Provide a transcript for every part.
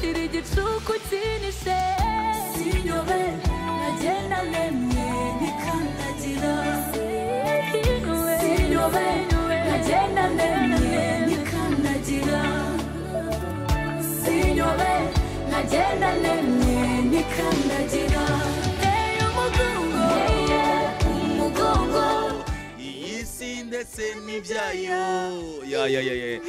Shira igicuku kinishe. Sinyobe nagenda nemye nikandagira. Sinyobe nagenda nemye nikandagira. Sinyobe nagenda nemye nikandagira. Nteye umugongo, umugongo. Iyi si ndetse n'ibyayo. Ya ya ya ya,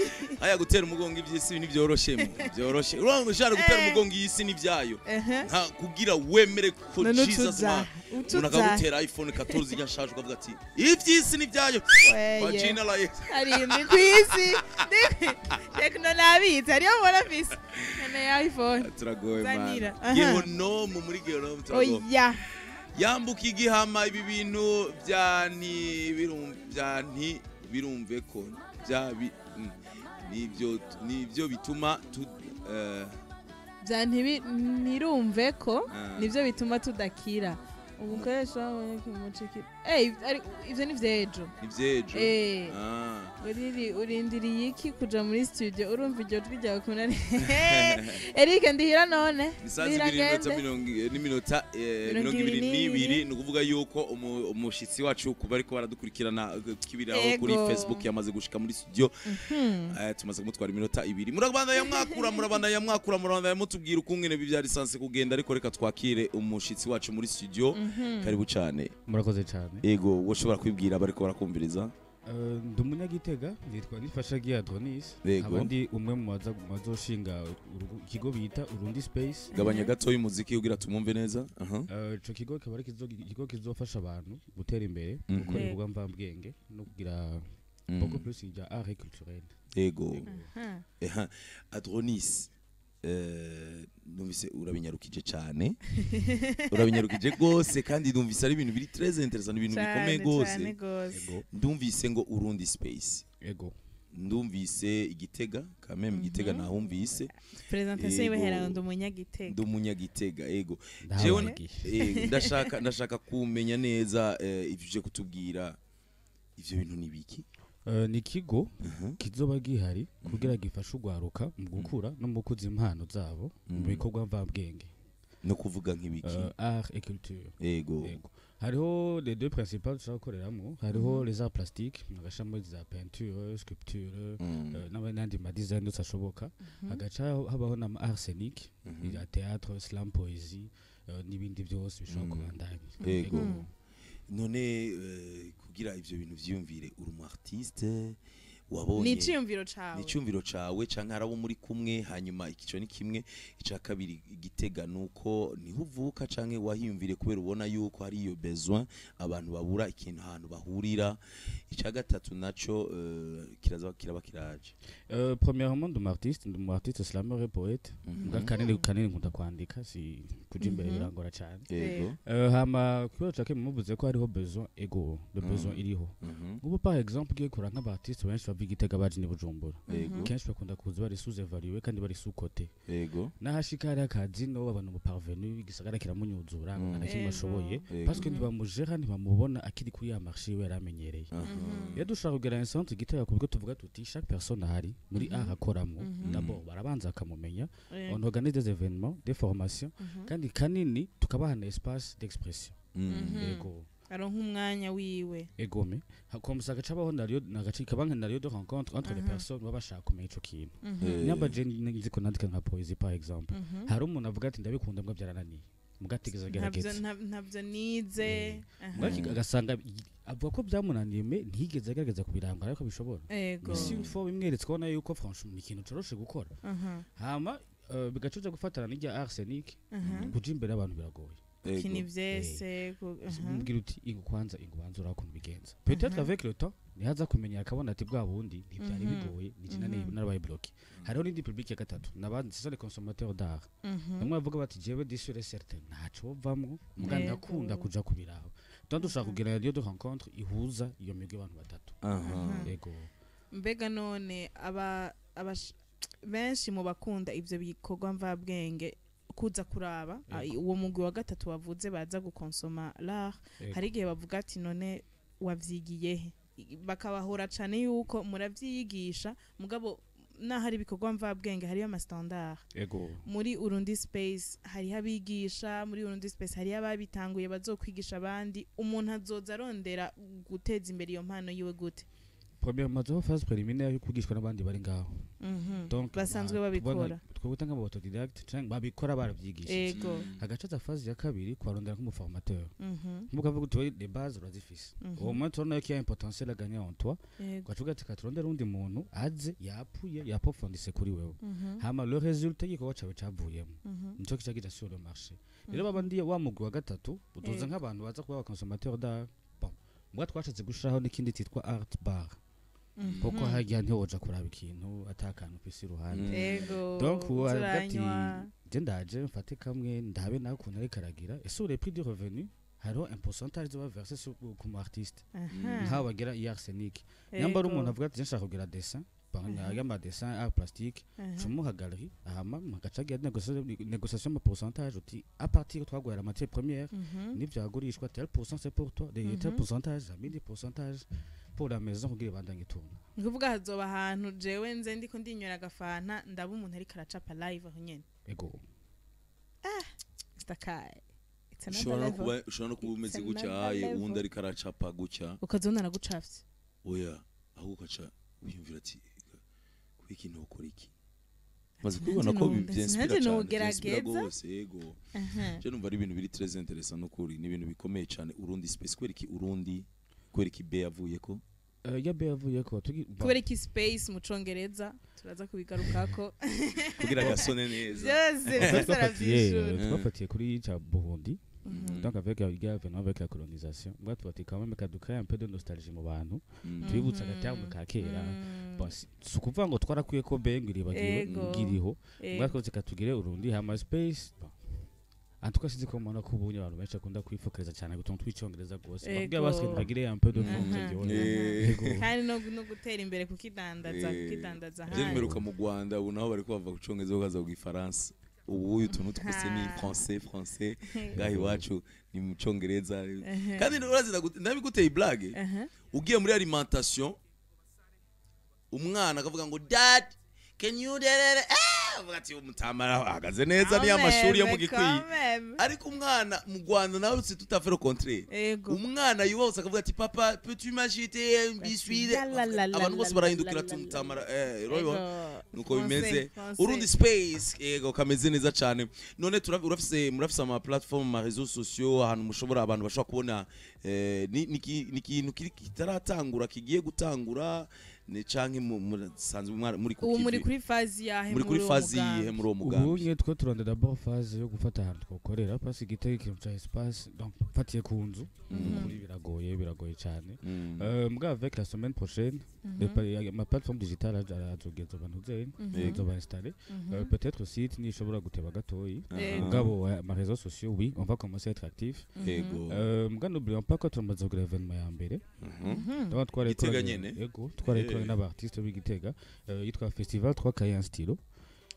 aya gutera umugongo iby'isi ntibyoroshe, mu byoroshe. Urabona ushaka gutera umugongo iyi si n'ibyayo, nka kugira wemere ko None Jesus ucuza, man ucuza. umuntu akagutera iPhone 14 ijya ukavuga ati iby'isi n'ibyayo kwa Weye. jina la Yesu. Hari ndi ku isi Tecno nabitse, hariyo mbona mfise nkeneye iPhone. Turagowe man. Zanira. Aha. Gehonomu, muri gehonomu turagowe. Oya. Yambuka igihama, ibi bintu bya bya nti birumve ko bya nibyo bituma tu Bya ntirumve ko Ah. nibyo bituma tudakira umukoresha wabonye. Eh, ivyo ni vyejo. Nivyejo. Eh. Ah. Uriri urindiriye iki kuja muri studio? Urumva iryo jwi ryawe ukuntu ari? Eric ndihira none. Ni saa Ndihira 2 n'iminota ngende. mirongo n'iminota 22. 22. Ni ukuvuga yuko umushitsi wacu kuba ariko baradukurikirana kibiraho kuri Facebook yamaze gushika muri studio. Tumaze kumutwara iminota 2. Murabandanya mwakura, murabandanya mwakura, murabandanya mutubwira ukungene bya lisansi kugenda, ariko reka twakire umushitsi wacu muri studio. Karibu cyane. Murakoze cyane. Ego, woshobora kwibwira bariko barakumviriza? Ndi umunyagitega, nitwa Nifasha Gia Adonis. Yego. Nkaba ndi umwe mu bazoshinga ikigo bita Urundi Space. Gabanya gato y'umuziki kugira tumumve neza. Aha. Ico kigo kikaba ari ikigo kizofasha abantu gutera imbere, gukora ibikorwa mvabwenge no kugira beaucoup plus ibya art et culturel. Ego. Eha, Adronis, numvise urabinyarukije cyane, urabinyarukije rwose, kandi numvise ari ibintu biri très intéressant, ibintu bikomeye Cane, rwose. cane gose. Ego. Ndumvise ngo Urundi Space. Ego. Ndumvise Igitega quand même, Igitega nahumvise. Présentation yiwe Ego. hera ndi umunyagitega. Ndi umunyagitega, ego. Jewe Ndahabaye. ndashaka kumenya neza ivyo uje kutubwira, ivyo bintu ni biki? Ni ikigo kizoba gihari kugira gifashe urwaruka mu gukura no mu gukuza impano zabo mu bikorwa mvabwenge. No kuvuga nk'ibiki? Art et culture. Ego. Yego. Hariho les deux principales dushobora gukoreramo: hariho les arts plastiques, agashamo za peinture, sculpture, n'andi ma design yose ashoboka. Hagaca habaho na art scénique, ya théâtre, slam, poésie, n'ibindi byose bishobora kubandanya. Ego. None kugira ivyo bintu vyiyumvire, uri umu artiste wabonye? Ni iciyumviro cawe? Ni icyumviro cawe canke hari abo muri kumwe? Hanyuma ico ni kimwe. Ica kabiri, Igitega nuko niho uvuka canke wahiyumvire kubera ubona yuko hari iyo besoin, abantu babura ikintu ahantu bahurira? Ica gatatu naco kiraza kiraba kiraje. Premièrement, ndi umu artiste, ndi umu artiste slameur et poète. Mbwa kanini kanini nkunda kwandika, si kuja imbere birangora cyane. Yego. Hama kubera cake muvuze ko hariho besoin, ego, le besoin iriho. Nk'ubu par exemple ugiye kuraba nk'aba artiste benshi bava i Gitega baje ni Bujumbura, kenshi bakunda kuza bari sous-évalué kandi bari sous-coté. N'ahashika hariho akazi no babona umu parvenu, igisagara kiramunyuzura, nta na kimwe ashoboye, parce que ntibamujera, ntibamubona akiri kuri ya marché yiwe yari amenyereye. Iyo dushaka kugira un centre Gitega ku buryo tuvuga tuti chaque personne ahari muri art akoramo, d'abord barabanza bakamumenya, on organise des événements, des formations, kandi kanini tukabaha na espace d'expression. Yego. Aronka umwanya wiwe. Egome. Comme ça gaca baho nario nagace kaba nka lieu de rencontre entre les personnes baba bashaka kumenya ico kintu. Nyamba je nzi ko nandika nka poésie par exemple, hari umuntu avuga ati ndabikunda mbwa byarananiye, mbwa atigeze Ntabyo agerageza. Ntabyo nize. Aha. Mbwa agasanga avuga ko byamunaniye, mais ntiyigeze agerageza kubiranga ariko bishobora. Mais si une fois bimweretse kubona yuko franchement ni ikintu coroshe gukora, hama bigaca uja gufatana n'irya art scénique, kuja imbere y'abantu biragoye. Kini vyese aha. Umubwira uti ingo kwanza, ingo banza urakuntu bigenza, peut-être avec le temps nihaza kumenya akabona ati bwa bundi ntibyari bigoye, ni nane narabaye bloqué. Hariho n'indi public ya gatatu, n'abandi ce sont les consommateurs d'art. Bamwe bavuga bati jewe ndi sûr et certain ntaco vamwo, muga ndakunda kuja kubiraba. Donc dushaka kugira lieu de rencontre ihuza iyo migwi y'abantu batatu. Yego. Mbega none aba benshi mu bakunda ivyo bikorwa mvabwenge kuza kuraba uwo mugwi wa gatatu wavuze baza gukonsoma l'art, hari igihe bavuga ati none wavyigiye he? Bakabahora cane yuko muravyiyigisha, mugabo N'ahari ibikorwa mvabwenge hariyo ama standard. Muri Urundi Space hariho abigisha, muri Urundi Space hariho ababitanguye bazokwigisha abandi. Umuntu azoza arondera guteza imbere iyo mpano yiwe gute? Premièrement, zo phase préliminaire yo kwigishwa n'abandi bari ngaho. Donc Basanzwe babikora. Twebwe nk'aba autodidacte canke babikora baravyigishije. Hagaca za phase ya kabiri, kubarondera nk'umu formateur. Nkuko avuga uti: "Les bases urazifise." Au moins turabona ko il y a un potentiel à gagner en toi. Ugaca uti: "Katurondera undi muntu aze yappuye, yapprofondisse kuri wewe." Hama le résultat y'igikorwa cawe cavuyemo nico kica kija sur le marché. Rero babandi wa mugwi wa gatatu uduza nk'abantu baza kuba abaconsommateur d'art. Bon, mbwa twashatse gushiraho n'ikindi citwa art bar, kuko harya ntiwoja kuraba ikintu atakantu ufise iruhande. Donc uwo aravuga ati: Turanywa. "Je ndaje mfate kamwe, ndabe nawe ukuntu ariko aragira." Et sur les prix du revenu, hariho un pourcentage zoba versé sur ku mu artiste nk'abo bagira iyi arsenic. Nyamba ari umuntu avuga ati: "Nshaka kugira dessin." Bon, y'ama dessin, art plastique, cumuha galerie, hama mugaca agira négociation ma pourcentage, uti: "À partir twaguhaye la matière première, nivyagurishwa, tel pourcent c'est pour toi, de tel pourcentage, midi pourcentage pour la maison", kugira ibandanye itunga. Ni kuvuga hazoba ahantu jewe nze ndiko ndinywera agafanta, ndaba umuntu ariko aracapa live aho nyene? Ego. Stakaye. It's another Ushobora no level. kuba, ushobora no kuba umeze It's gutya another haye level. uwundi ariko aracapa gutya. Ukazibona aragucafye. Oya, ahubwo ukaca wiyumvira ati: "Kuba iki, nokora iki?" Maze kubibona ko byinspira Nanjye cyane, nogerageza. byinspira rwose. Yego, je numva ari ibintu biri très intéressant. Nukuri ni ibintu bikomeye cyane. Urundi Space, kubera iki Urundi? Kubera iki B yavuye ko? Ya B yavuye ko tugi bon, Kubera iki space mu Congereza? Turaza kubigarukako. Kugira gasone neza. Byose byose twafatiye aravyishura. Twafatiye kuri ca Burundi. Donc avec il y a venant avec la colonisation, mbwa tuba quand même kaduka un peu de nostalgie mu bantu, tubibutsa agaterme ka kera. Bon, si ukuvuga ngo twarakwiye ko B ngo iribagiwe, ngiriho. Mbwa twose katugire Urundi, hama space. Bon, en tout cas sinzi ko mubona ko ubunye abantu benshi bakunda kwifokaliza cyane gutuntu tw'icyongereza rwose. Bakubwira basket bagire un peu de français. Yego. Kandi no gutera imbere, kukidandaza, kukidandaza Je ahandi. mperuka mu Rwanda, ubu naho bariko bava ku Congereza bakaza ku Gifaransa. Ubu uyu tuntu twose ni français, français. Ngaha iwacu ni mu Congereza. Kandi urazi, ndabiguteye blague. Ugiye muri alimentation, umwana akavuga ngo: "Dad, can you derere?" Eh, avuga ati: "Umutamara ahagaze neza, niyo amashuri yo mu gikwiye." Ariko umwana mu Rwanda nawe, c'est tout à fait le contraire. Umwana yubahutse akavuga ati: "Papa, peux-tu m'acheter un biscuit?" La, la, la, la, Abantu bose la, barahindukira la, ati: la, la. "Umutamara." Eh, urabibona nuko Français, bimeze. français. Urundi Space, yego, kameze neza cyane. None urafise, murafise ama platform, ama réseaux sociaux, ahantu mushobora, abantu bashobora kubona? Ni ikintu kitaratangura, kigiye gutangura, ni canke musanzwe muri ku Ubu muri kivi? kuri phase yahe? Muri kuri uwo phase mugambi? yihe muri uwo Ubu mugambi? nye two turondera d'abord phase yo gufata ahantu twokorera, parce que Igitega ikintu ca espace, donc mfatiye ku nzu, kuri biragoye, biragoye cyane. Mbwa avec la semaine prochaine, ma plateforme digitale azogeza abantu zene azoba installé. Peut-être site nishobora guteba gatoyi. Mugabo ma réseaux sociaux, oui, on va commencer à être actif. Mbwa n'oublions pas ko turamaze kugira événement ya mbere. Donc Gitega twarayikoranye, nyene? yego, twarayikoranye n'aba artiste b'Igitega, yitwa festival 3 cahiers un stylo.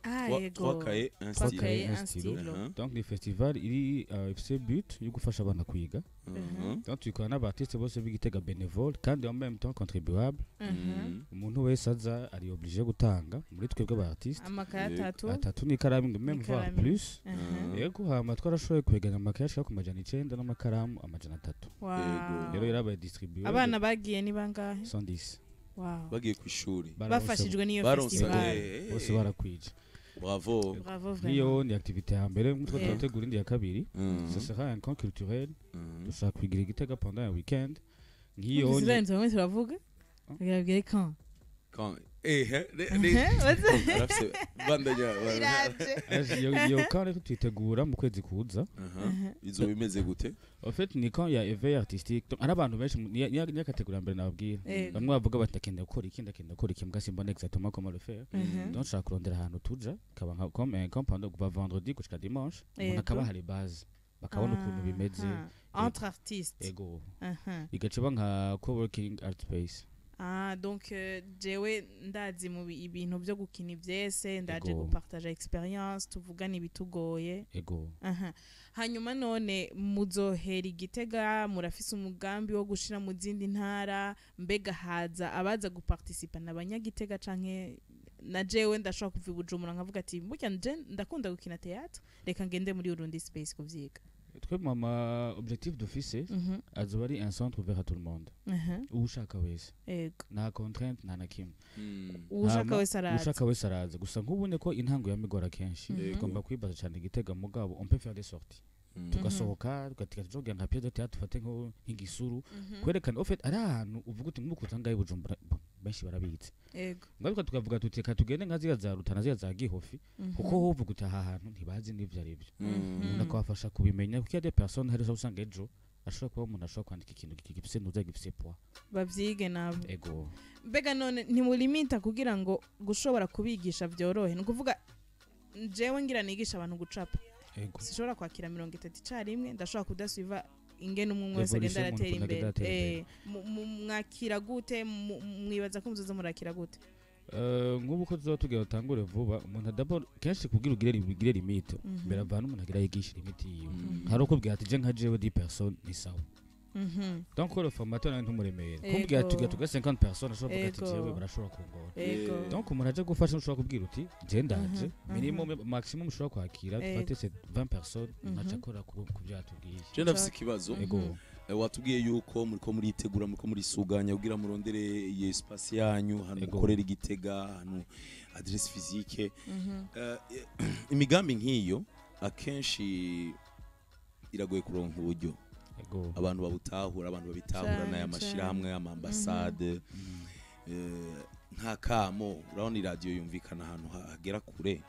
Ah, yego. Trois cahiers un Trois stylo. cahiers, un un stylo. stylo. Donc ni festival iri ifise but yo gufasha abana kwiga. Donc tuyikorana n'aba artiste bose b'Igitega, bénévole kandi en même temps contribuable. Umuntu wese aza ari obligé gutanga muri twebwe aba artiste Amakaye Yego. atatu. Atatu n'ikaramu, même voire N'ikaramu. plus. Yego, hama twarashoboye kweganya amakaye ashika ku 900 n'amakaramu 300. Wow. Rero yarabaye distribué. Abana bagiye ni bangahe? 110. Wow. Bagiye ku ishuri. Baronse- Bafashijwe n'iyo Baronse festival. Bose barakwije. Bravo. Bravo Niyo vraiment. ni activité ya mbere, nk'uko turategura indi ya kabiri. Ce sera un camp culturel. Dushaka kwigira Igitega pendant un week-end nk'iyo. Numvise bamwe turavuga bwira quand. Quand arafise bandanya. Biraje. Aje, iyo camp rero tuyitegura mu kwezi kuza. Aha. Izo bimeze gute? En fait ni camp ya éveil artistique. Donc ari abantu benshi niya catégorie ya mbere nababwira. Bamwe bavuga bati: "Ndakenda gukora iki, ndakenda gukora iki, mbwa simbona exactement comment le faire." Donc nshaka kurondera ahantu tuja kaba nka comme un camp pendant kuva vendredi gushika dimanche, umuntu akaba hari base, bakabona ukuntu bimeze. Aha. Entre artistes. Ego. Igaca iba nka co-working art space. Ah, donc jewe ndazi mu ibintu byo gukina ivyese, ndaje gupartager expérience, tuvugane ibitugoye. Ego. Aha. Hanyuma none muzohera Igitega? Murafise umugambi wo gushira mu zindi ntara? Mbega haza abaza guparticipa n'abanyagitega canke Na jewe ndashobora kuva i Bujumbura nkavuga ati burya nje ndakunda gukina théâtre, reka ngende muri Urundi Space kuvyiga. Twe mama, objectif dufise azoba ari un centre ouvert à tout le monde, uwushaka wese, nta contrainte, nta na kimwe. Uwushaka Hama, wese araza. Ushaka wese araza. Gusa nk'ubone ko intango yamigora kenshi, tugomba kwibaza cyane Igitega, mugabo on peut faire des sorties, tugasohoka, tugatika, tuzogira nka pièce de théâtre, dufate nk'igisuru, kwerekana au fait ari ahantu uvuga uti nk'uko usanga i Bujumbura, bon, benshi barabizi. Ngaruka tukavuga tuti reka tugende nka ziriya za Rutana, ziriya za Gihofi, kuko wowe uvuga uti aha hantu ntibazi n'ivyo ari byo, umuntu akabafasha kubimenya, kuko iyo des personnes hari usanga ejo ashobora kuba umuntu ashobora kwandika ikintu gifise ntuza, gifise poids. Bavyige nabo. Ego. Mbega none ntimulimita kugira ngo gushobora kubigisha vyorohe? Ni ukuvuga jewe ngira nigisha abantu gucapa, sinshobora kwakira 30 icarimwe, ndashobora kudasuiva ingene umwe umwe wese agenda Évolution aratera y'umuntu ukuntu imbere. agenda aratera imbere. Mwakira gute? Mwibaza ko muzoza murakira gute? Nk'ubu ko tuzoba tugira dutangure vuba, umuntu d'abord kenshi kugira ugire limite, biravana umuntu agira yigisha limite yiwe. Hari ukubwira ati je nka jewe 10 personnes ni sawa. Donc le formateur nawe ntumuremere kumbwira ati tugira tuga 50 personnes, ashobora kuvuga ati jewe barashobora kungora. Donc umuntu aje gufasha, ushobora kubwira uti je ndaje, minimum, maximum ushobora kwakira, dufate c'est 20 personnes, umuntu aca akora ku byo yatubwiye. Je ndafise ikibazo. Ego. Watubwiye yuko muriko muritegura, muriko murisuganya kugira murondere iyi espace yanyu hano mukorera Igitega, hano adresse physique. Imigambi nk'iyo akenshi iragoye kuronka uburyo, abantu babutahura, abantu babitahura, n'aya mashirahamwe, ama ambassade, nk'akamo, urabona iradiyo yumvikana ahantu hagera kure.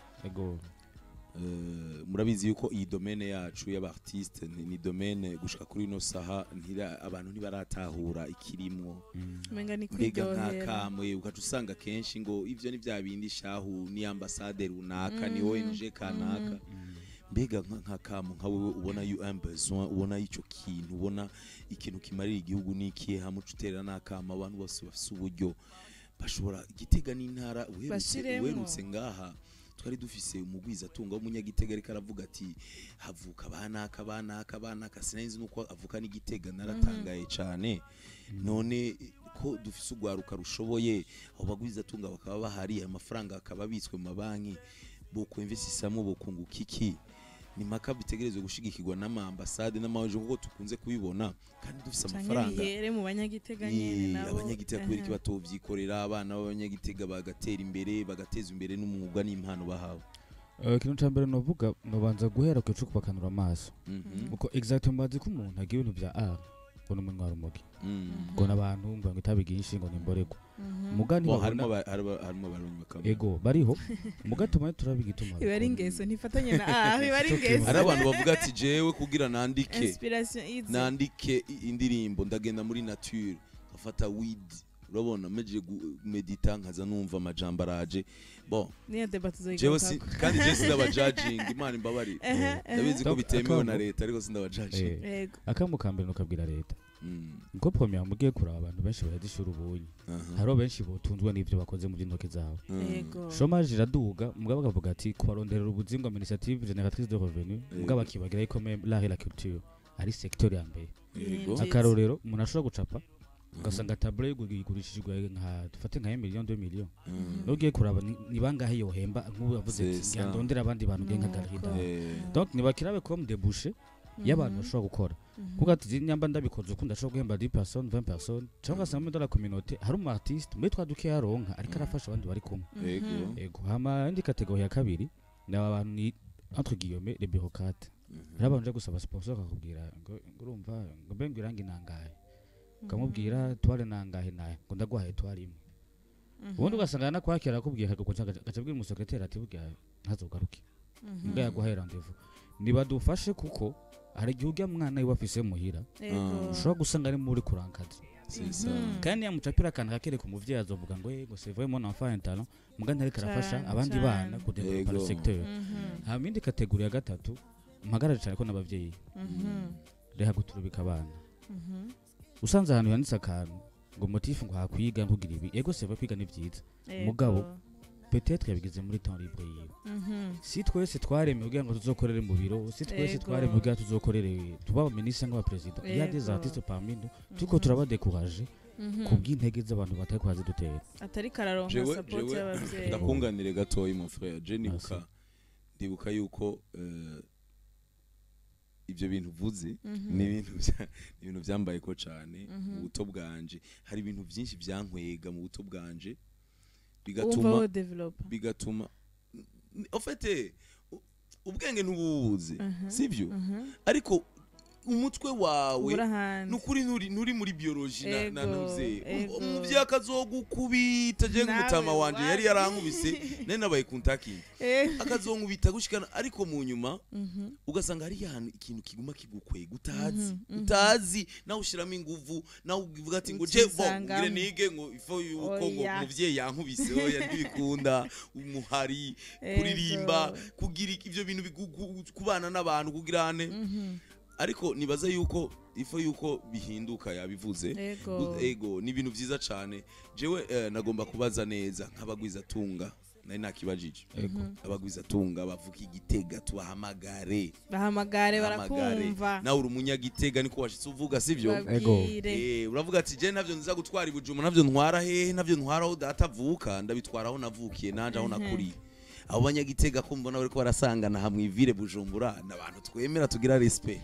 Murabizi yuko iyi domaine yacu y'aba artiste ni domaine gushika kuri ino saha abantu ntibaratahura ikirimwo. Umenga ni Mbega kwiryohera. nk'akamo, ugaca usanga kenshi ngo ivyo ni vya bindi shahu, ni ambasade runaka, ni ONG kanaka. Mbega nk'akamo, nka wewe ubona you un besoin, ubona ico kintu, ubona ikintu kimarira igihugu n'ikihe, hamwe uca uterera n'akamo abantu bose bafise uburyo bashobora? Igitega n'intara uherutse Bashiremwo. uherutse ngaha twari dufise umugwizatunga w'umunyagitega, ariko aravuga ati havuka banaka, banaka, banaka, sinari nuko avuka n'Igitega, naratangaye cane. None ko dufise urwaruka rushoboye, abo bagwizatunga bakaba bahari, ayo mafaranga akaba abitswe mu mabanki, bokwinvestisamo bokunguka iki? Ni mpaka bitegerezwe gushigikirwa n'ama ambasade n'ama ONG kuko tukunze kubibona, kandi dufise Canke amafaranga? bihere mu banyagitega nyene nabo. Abanyagitega kubera iki batovyikorera, abana b'abanyagitega bagatera imbere, bagateza imbere n'umwuga n'impano bahawe? Ikintu ca mbere novuga, nobanza guhera ku ico kubakanura amaso, kuko exactement bazi ko umuntu agira ibintu vya art ngo ni umunywa rumogi, ngo n'abantu ngo itabi ryinshi, ngo nimborerwa muga. Bon, harimo Ntibabona. Harimo abarundi bakaba Ego, bariho muga tumaye turaba igituma Iba ari babikora. ingeso, ntifatanye na iba ari Cyo ingeso. Hari abantu bavuga ati jewe kugira nandike Inspiration izi. nandike indirimbo, ndagenda muri nature nkafata weed, urabona meje medita, nkaza numva amajambo araje. Bon, Niyo débat jewe si tuzoyigarukako. kandi jewe sindaba judging, Imana imbabarire. Ndabizi ko Donc, bitemewe na akamo- leta, ariko sindaba judging. Akamo ka mbere nukabwira leta niko première mugiye kuraba abantu benshi baheza ishuri ubunye, hariho benshi botunzwe n'ivyo bakoze mu by'intoke zabo. Chômage iraduga, mugabo bakavuga ati kubaronderera ubuzima, initiative génératrice de revenus, mugabo bakibagira yuko même l'art et la culture ari secteur ya mbere. Nziza. Akarorero, umuntu ashobora gucapa ugasanga tableau igurishijwe nka, dufate nka 1 million, 2 millions. Nugiye kuraba ni bangahe yohemba nk'ubu yavuze ati C'est ça. ngira ndondera abandi bantu ngiye nka Nuko. galerie d'art. Donc nibakirabe comme débouché y'abantu bashobora gukora, kuko ati nyamba ndabikoze uko ndashobora guhemba 10 personnes, 20 personnes, cyangwa ugasanga muri la communauté hari umu artiste muri twa duke yaronka ariko arafasha abandi bari kumwe. Ego. Hama indi catégorie ya kabiri ni aba bantu, ni entre guillemets les bureaucrates. Hari abantu baje gusaba sponsor, akakubwira ngo urumva ngo mbe ngo irangi nangahe, ukamubwira toile nangahe, naye ngo ndaguhaye toile imwe. Ubundi ugasanga yanakwakira akubwiye agaca abwira umusekreteri ati burya ntazogaruke mbwa yaguhaye rendez-vous. Nibadufashe, kuko hari igihe ujya mwana iwe afise muhira, ushobora gusanga ari muri kurankazi, C'est ça. kandi yamucapira akantu kakereka umuvyeyi, azovuga ngo ngo c'est vrai, mon enfant a un talent, muga ntariko arafasha abandi bana kudevelopa le secteur. Hama indi catégorie ya gatatu mpagarare cyane ko n'abavyeyi, reka guturubika abana. Usanze ahantu yanditse akantu ngo motif ngo hakwiga nkugira ibi, ego, c'est vrai, kwiga ni vyiza, mugabo peut-être yabigize muri temps libre yiwe. Si twese twaremewe kugira ngo tuzokorere mu biro, si twese twaremewe kugira ngo tuzokorere tuba aba ministre cyangwa aba président. Il y a des artistes parmi nous, turiko turaba décourager. Kubw'intege z'abantu batari kurazidutera. Atari kararonka Jewe- support jewe- y'abavyeyi. Ndakunganire gatoyi, mon frère. Je nibuka, Merci. ndibuka yuko ibyo bintu uvuze ni ibintu byambaye ko cyane mu buto bwanje. Hari ibintu byinshi byankwega mu buto bwanje Wumva bigatuma wo developer. Bigatuma en fait ubwenge ntububuze, sibyo? Ariko umutwe wawe Ubura hanze. Nukuri nturi muri biologie na Ego, ntuze ego. Umuvyeyi akazogukubita, je Nawe nk'umutama wanje yari yarankubise, nari nabaye kuntakinga, akazonkubita gushikana, ariko mu nyuma ugasanga hari ahantu ikintu kiguma kigukwega utazi, utazi nawe ushiramo inguvu, nawe uvuga ati ngo je bon, Ucisangamo. ngire nige ngo ifo yuko ngo Oya. umuvyeyi yankubise. Oya, ntibikunda. Umuhari, kuririmba, kugira ivyo bintu kubana n'abantu, kugira ane. Ariko nibaza yuko ifo yuko bihinduka, yabivuze. Ego, ni ibintu vyiza cane. Jewe nagomba kubaza neza nk'abagwizatunga, nari nakibajije. Abagwizatunga bavuga igitega, tubahamagare. Bahamagare. Bahamagare. Barakumva. Nawe uri umunyagitega, niko washitse uvuga, sivyo? Babwire. Uravuga ati je ntavyo nza gutwara i Bujumbura, ntavyo ntwara hehe, ntavyo ntwara aho data avuka, ndabitwara aho navukiye nanje, aho nakuriye. Abo banyagitega ko mbona bariko barasangana hamwe ivire Bujumbura, n'abantu twemera, tugira respect.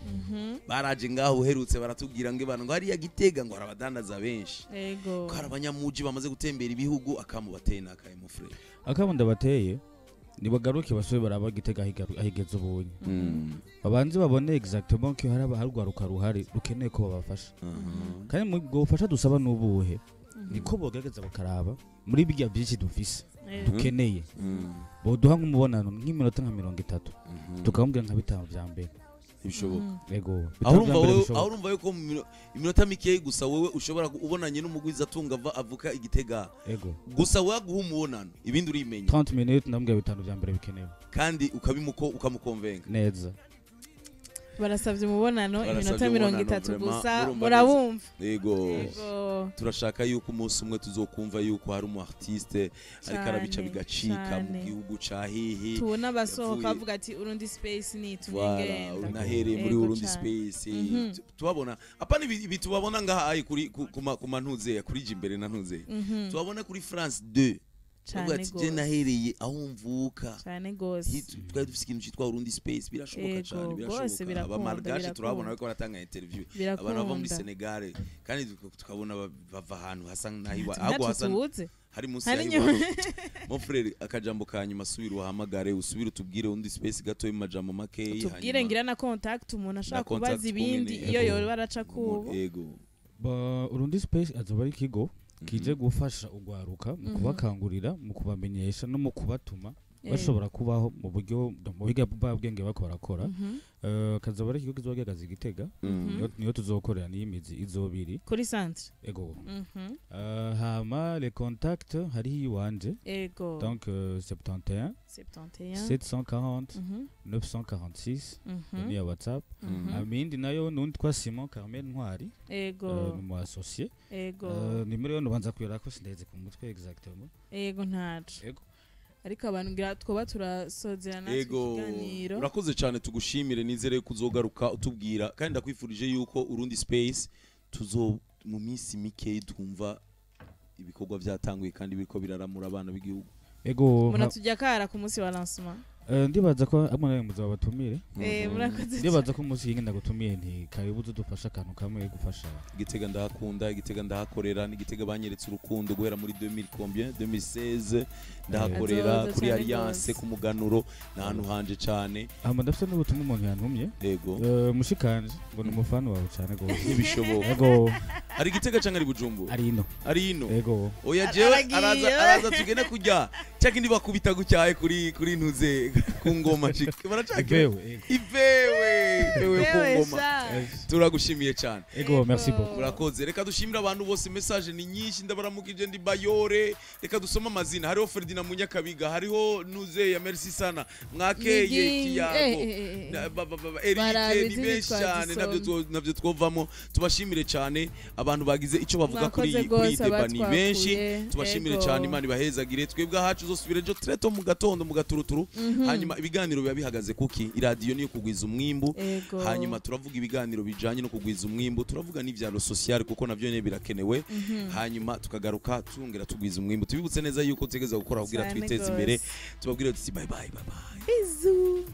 Baraje ngaho uherutse, baratubwira ngo ibana ngo hariya Gitega ngo hari abadandaza benshi, ko hari abanyamuji bamaze gutembera ibihugu. Akamu bateye n'akaye, mon frère? Akabo ndabateye, nibagaruke basube baraba Gitega ahigeze ubunye, babanze babone exactement ko hari urwaruka ruhari rukeneye ko babafasha. Kandi mu ubwo bufasha dusaba n'ubuhe? Niko bogerageza bakaraba muri birya byinshi dufise dukeneye, boduha nk'umubonano nk'iminota nka 30, tukamubwira nka bitanu vya mbere. Ntibishoboka. Ego, Aho bitanu urumva vya mbere wewe, bishoboka. aho urumva yuko mu iminota mikeyi gusa wewe ushobora ubonanye n'umugwizatunga avuka igitega, Ego. gusa waguha umubonano, ibindi urimenya. 30 minutes, ndamubwira bitanu vya mbere bikenewe. Kandi ukabimuko ukamukonvenga. Neza. Barasabye umubonano Barasabye iminota mirongo umubonano, itatu vraiment, gusa. murumva. Murabumva. Yego. Yego. Turashaka yuko umunsi umwe tuzokumva yuko hari umu artiste ariko arabica Cane, bigacika mu cane. gihugu ca hehe. Tubona abasohoka bavuga ati Urundi Space ni Voilà, tugenda. nahereye muri Yego Urundi cane. Space. Tubabona apana ibi tubabona ngaha ayi kuri ku mantuze kuri imbere na ntuze, tubabona kuri France 2. Bavuga Cane ati je gose. nahereye aho mvuka. Cane gose. Twari dufise ikintu citwa Urundi Space. Birashoboka Yego, cane, gose, birashoboka. birakunda, Abamalgache birakunda. turabona bariko baratanga interview, abantu bava muri Birakunda. Senegal, kandi tukabona bava ahantu hasa n'ahiwa, ahubwo Natwe hasa tubuze hari munsi Hari ya iwacu. Mon frère, akajambo ka nyuma, subira uhamagare, usubire utubwire Urundi Space gato mu majambo makeyi. Tubwire ngira na contact, umuntu ashaka Na contact kubaza ibindi kumene, iyo yego. yoba araca kubu. Yego. Urundi Space azoba ari ikigo kije gufasha urwaruka mu kubakangurira, mu kubamenyesha no mu kubatuma bashobora kubaho mu buryo mu biga bwenge bako barakora. Kazoba ari ikigo kizoba gihagaze i Gitega, niyo tuzokorera, niyo imizi izobiri. Kuri centre. Ego. Hama les contacts, hariho iwanje. Donc 71 71 740 946, ni ya WhatsApp. Hama iyindi nayo nundi twa Simon Carmel Ntwari, ni umu associé. Nimero yo nubanza kuyora ko sindeze ku mutwe exactement. Ego, ntaco. Ego. Ariko abantu ngira twoba turasozera natwe Ego. ikiganiro. Urakoze cyane, tugushimire, nizere ko uzogaruka utubwira, kandi ndakwifurije yuko Urundi Space tuzo mu minsi mike twumva ibikorwa byatanguye kandi biriko biraramura abana b'igihugu. Ego. Muratujya kara ku munsi wa lancement. Ndibaza ko amwe nawe muzaba batumire. Murakoze. Ndibaza ko umunsi yingi ndagutumiye nti karibu udufasha akantu kamwe gufasha. Igitega ndahakunda, Igitega ndahakorera, n'Igitega banyeretse urukundo guhera muri 2000 combien, 2016 ndahakorera Azoza kuri cane Alliance gose. ku Muganuro, ni ahantu hanje cane. Hama ndafite n'ubutumwa umuntu yantumye. Ego. Mushikanje ngo ni umufana wawe cyane gose. Ntibishoboka. Ego. Ari Igitega canke ari Bujumbura? Ari ino. Ari ino? Ego. Oya, jewe Aragiye. araza tugende kurya cya kindi bakubita gutyaye kuri ntuze ku ngoma cika baracakira. Ivewe, ego. Ivewe, ivewe ku Wewe ngoma. sha. Turagushimiye cyane. Ego, merci beaucoup. Murakoze. Reka dushimire abantu bose, message ni nyinshi, ndabaramukije ndi bayore. Reka dusome amazina: hariho Ferdinand Munyakabiga, hariho Nuze ya Merci sana mwakeye Migi- kiyago Eric Barabizi ni benshi cyane ntitwazisoma. nabyo twovamo. Tubashimire cyane. Abantu bagize icyo bavuga kuri Mwakoze iyi kuri iyi rwose débat ni benshi. abatwakuye. Tubashimire cyane, Imana ibahezagire. Twebwe ahacu uzosubira ejo très tôt mu gatondo, mu gaturuturu. Hanyuma ibiganiro biba bihagaze kuki iradiyo niyo kugwiza umwimbu. Hanyuma turavuga ibiganiro bijanye no kugwiza umwimbu, turavuga n'ivyaro social kuko navyo nyene birakenewe. Hanyuma tukagaruka tungera tugwiza umwimbu. Tubibutse neza yuko tutegeza gukora kugira Cyane twiteze gose. imbere. Tubabwire tuti bye bye, bye bye. Bisous.